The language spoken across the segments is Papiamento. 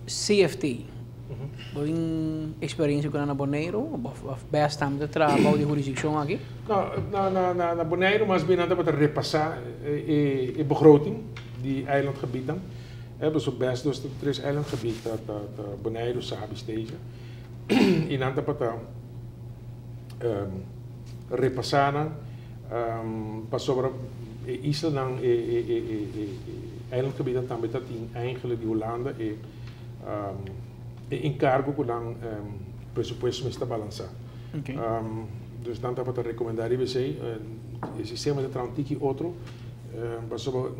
CFT. Bo tin eksperensia ku nan na Boneiru òf bèst tambe ta traha bou di hurisdikshon aki? No, na Boneiru mas bien nan tabata repasá e begroting di eilandgebiednan. Pasobra bèst dos tres eilandgebied ta Boneiru, Saba i Stesia. I nan tabata repasá nan pasobra e islanan, e eilandgebiednan tambe ta tin eigenlijk di Hulanda e enkargo ku nan presupuesto mester ta balansá. Dus nan tabata rekomendá riba esei. E sistema ta traha un tiki otro pasobra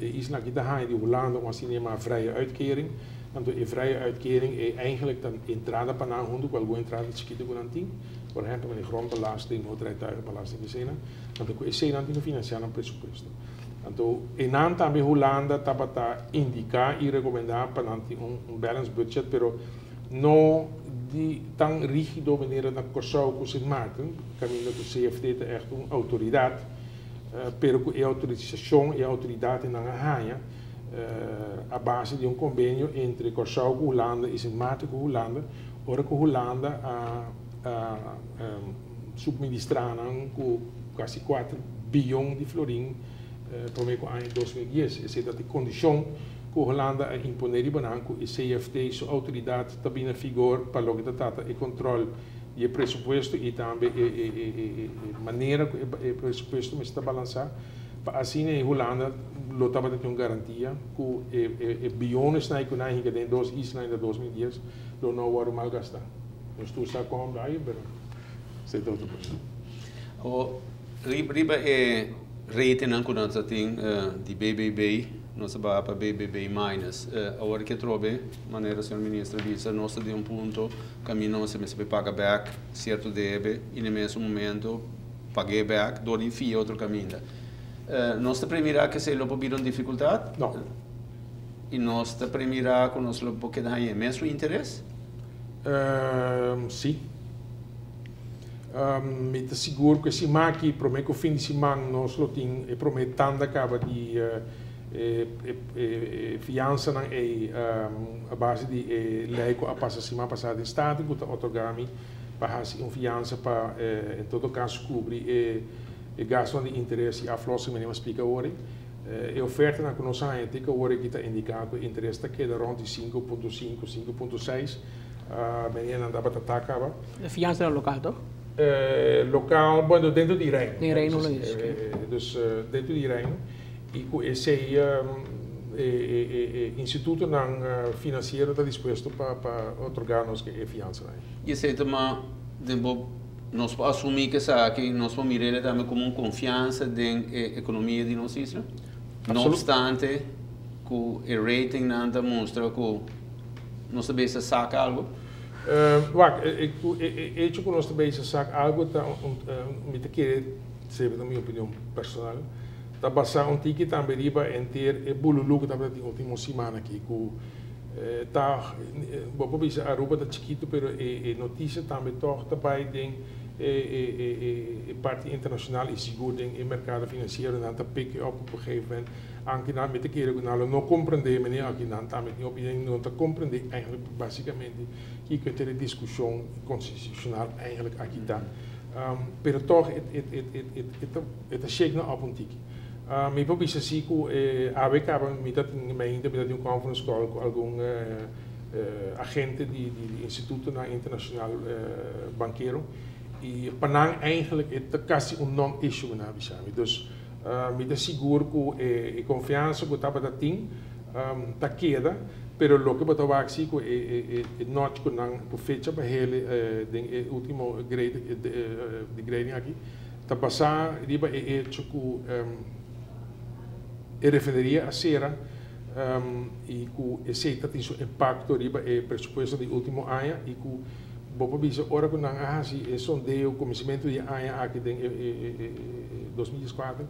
e isla aki ta haña di Hulanda un asina yamá vrije uitkering. Anto e vrije uitkering ei eigenlijk ta entrada pa nan huntu ku algun entrada chikitu ku nan tin. Por ehempel manera grondbelasting, motorrijtuigenbelasting eseinan. Anto ku esei nan tin ku finansiá nan presupuesto. Anto einan tambe Hulanda tabata indiká i rekomendá pa nan tin un balanced budget pero no di tan rígido manera na Kòrsou ku Sint Maarten kaminda ku CFT ta ègt un outoridat pero ku e outorisashon e outoridat nan a haña a base di un kombenio entre Kòrsou ku Hulanda i Sint Maarten ku Hulanda ora ku Hulanda a supministrá nan ku kasi 4 bion di florin promé ku aña 2010. Esei ta e kondishon ku Hulanda a imponé riba nan ku e CFT su outoridat ta bin na vigor pa loke ta trata e kontrol di e presupuesto i tambe e manera ku e presupuesto mester ta balansá pa asina e Hulanda lo tabata tin un garantia ku e bionesnan ku nan hinka den dos isla na 2010 lo no wòrdu malgastá. Nos tur sa kon bai, pero esei ta otro kos. O riba e ratingnan ku nos tin di BBB, nos a baha pa BBB minus. Awor ku trobe, manera señor minister a bisa, nos ta den un punto kaminda nos mester paga bèk sierto debe i na mesun momento pag'é bèk dor di fia otro kaminda. Nos ta premirá ku esei lo por bira un difikultat? No. I nos ta premirá ku nos lo por keda haña e mesun interes? Sí. Mi ta sigur ku e siman aki, promé ku fin di siman, nos lo tin e promé tanda kaba di e fiansanan ei a base di e lei ku a pasa siman pasá den Staten ku ta otorgá mi pa hasi un fiansa pa en todo kaso kubri e gastunan di interes i aflossing manera mi a splika awor. E ofertanan ku nos haña te ku awor aki ta indiká ku e interes ta keda rònt di 5.5, 5.6, manera nan tabata ta kaba. E fiansa ta lokal toch? Lokal, bueno, dentro di Reino. Den Reino Hulandes. Dus dentro di Reino. I ku esei e institutonan finansiero ta dispuesto pa otorgá nos e fiansanan. I esei ta den bo nos por asumí ku esaki nos por mir'é tambe komo un konfiansa den e ekonomia di nos isla? No obstante ku e ratingnan ta mustra ku nos ta bezig saka algu? Wak, e hecho ku nos ta bezig saka algu ta, mi ta kere, esei ta mi opinion personal, ta basá un tiki tambe riba henter e bululu ku tabata tin último siman aki ku ta, bo por bisa Aruba ta chikitu pero e notisia tambe tòg ta bai den e parti internashonal i sigur den e merkado finansiero nan ta pick up op un gegeven moment anke nan mi ta kere ku nan lo no komprendé manera aki nan tambe tin opinion no ta komprendé eigenlijk básikamente kiko e ter diskushon konstitushonal eigenlijk aki ta, pero tòg e ta shake nan op un tiki. Mi por bisa si ku awe kaba mi ta tin mainta mi ta tin un conference call ku algun agente di institutonan internashonal bankero i pa nan eigenlijk e ta kasi un non issue nan a bisa mi. Dus mi ta sigur ku e konfiansa ku tabata tin ta keda, pero loke bo ta wak si ku e notch ku nan ku fecha pa hele den e ultimo grade di grading aki ta basá riba e hecho ku e refineria a sera i ku esei ta tin su impakto riba e presupuesto di ultimo aña i ku bo por bisa ora ku nan a hasi e sondeo kuminsamentu di aña aki den e 2014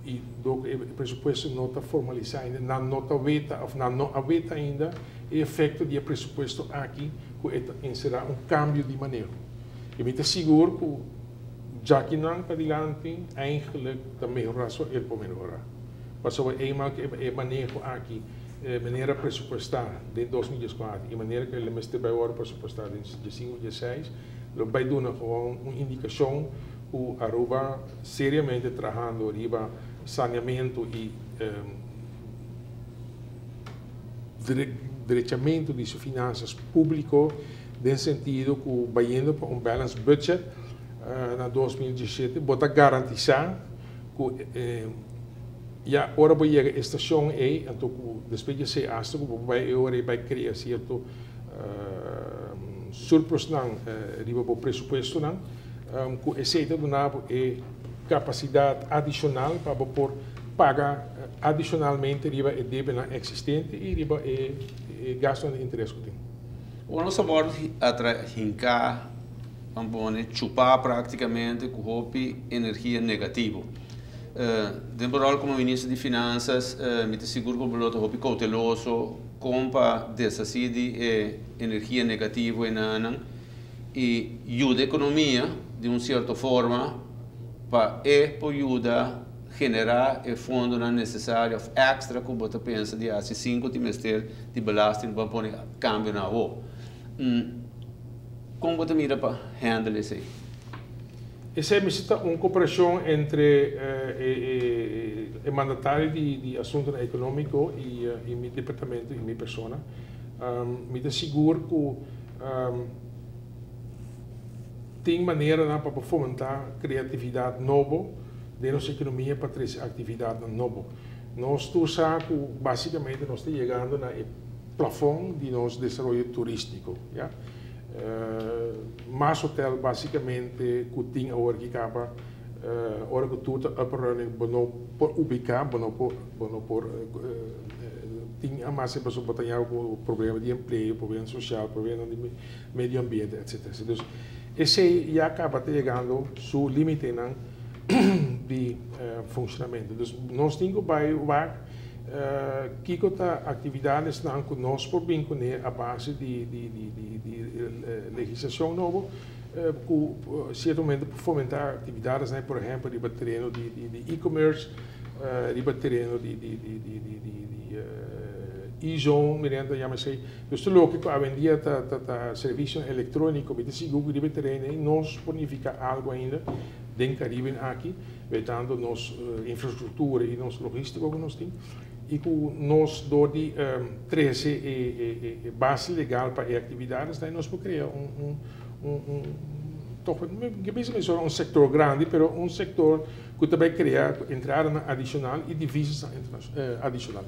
i dor ku e presupuesto no ta formalisá ainda, nan no ta weta òf nan no a weta ainda e efekto di e presupuesto aki ku e ta enserá un kambio di maneho. I mi ta sigur ku djakinan padilanti eigenlijk ta mehorá so el por mehorá. Pasobra eenmaal ku e maneho aki Manera presupuestá den 2014 i manera ku e mester bai wòrdu presupuestá den 15 16, lo bai duna gewoon un indikashon ku Aruba seriamente trahando riba saneamentu i drechamentu di su finansas públiko den sentido ku bayendo pa un balanced budget na 2017 bo ta garantisá ku ya ora bo yega e stashon ei, anto ku despues di esei asta ku bo bai e ora ei bai krea sierto surplusnan riba bo presupuestonan, ku esei ta duna bo e kapasidat adishonal pa bo por paga adishonalmente riba e debenan eksistente i riba e gastunan di interes ku tin. Ora nos a wòrdu hinká, ban pone chupá práktikamente ku hopi energia negativo. Den bo ròl komo minister di Finansas, mi ta sigur ku bo lo ta hopi kouteloso kon pa deshasí di e energia negativo enanan i yuda ekonomia di un sierto forma pa e por yuda generá e fondonan nesesario òf èkstra ku bo ta pensa di hasi sin ku tin mester di belasting pa pone kambionan awó. Kon bo ta mira pa handle esei? Esei mester ta un koperashon entre e mandatario di asuntunan ekonómiko i mi departamento i mi persona. Mi ta sigur ku tin maneranan pa por fomentá kreatividat nobo den nos ekonomia pa trese aktividatnan nobo. Nos tur sa ku básikamente nos ta yegando na e plafòn di nos desaroyo turístiko. Mas hotel basicamente cu tin awor ki caba ora cu tur ta up and running bo no por ubica bo no por bo no por tin mas pasobra bo ta yaga cu problema di empleo problema social problema di medio ambiente etcetera dus esey ya caba ta yegando su limitenan di funcionamento dus nos tin cu bay wak. Kiko ta aktividadesnan ku nos por bin kuné a base di legislashon nobo ku sierto momento por fomentá aktividadesnan, por ehèmpel riba tereno di e-commerce, riba tereno di e-zone, mi renta yama esei. Dus tur loke ku awendia ta servisionan elektróniko, mi ta sigur ku riba e tereno ei nos por nifiká algu ainda den Kariben aki. Wetando nos infrastruktura i nos logístiko ku nos tin i ku nos dor di trese e base legal pa e aktividatnan nos por krea un un tòg mi ke bisa menshoná un sektor grandi pero un sektor ku ta bai krea entradanan adishonal i divisasnan adishonal.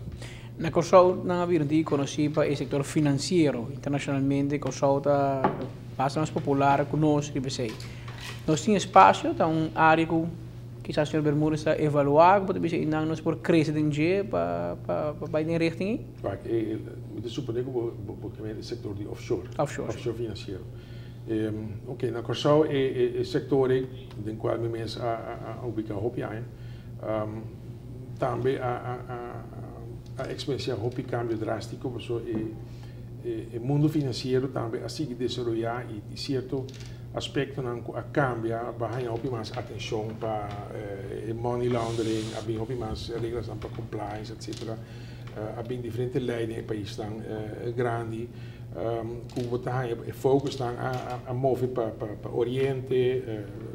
Na Kòrsou nan a bira di konosí pa e sektor finansiero. Internashonalmente Kòrsou ta basta mas popular ku nos riba esei. Nos tin espasio, ta un área ku kisas señor Bermudez ta evaluá ku bo ta bisa einan nos por krese den dje pa pa bai den richting ei? Wak, mi ta suponé ku bo bo ke meen e sektor di offshore. Offshore, si. Offshore finansiero. Oké, na Kòrsou e sektor ei den kual mi mes a a ubiká hopi aña, tambe a a eksperensiá hopi kambio drástiko pasobra e e mundu finansiero tambe a sigui desaroyá i sierto aspektonan ku a kambia a haña hopi mas atenshon pa e money laundering, a bin hopi mas reglasnan pa compliance etcetera, a bin diferente lei den e paisnan grandi ku bo ta haña e focusnan a move pa oriente,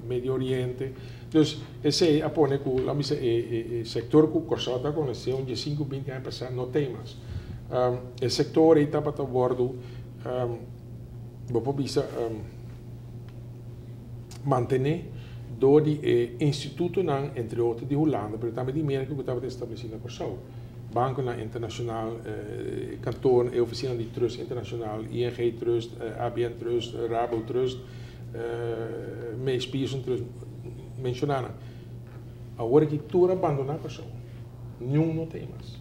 medio oriente. Dus esei a pone ku laat mi bisa e sektor ku Kòrsou ta konosé un diesinku binti aña pasá no t'ei mas. E sektor ei tabata wòrdu bo por bisa mantené dor di e institutonan entre otro di Hulanda pero tambe di Merka ku tabata establesí na Kòrsou. Bankonan internashonal, kantornan, e ofisinanan di trust internashonal, ING Trust, ABN Trust, Rabo Trust, Mees Pierson Trust, menshoná nan. Awor aki tur a bandoná Kòrsou. Niun no ta ei mas.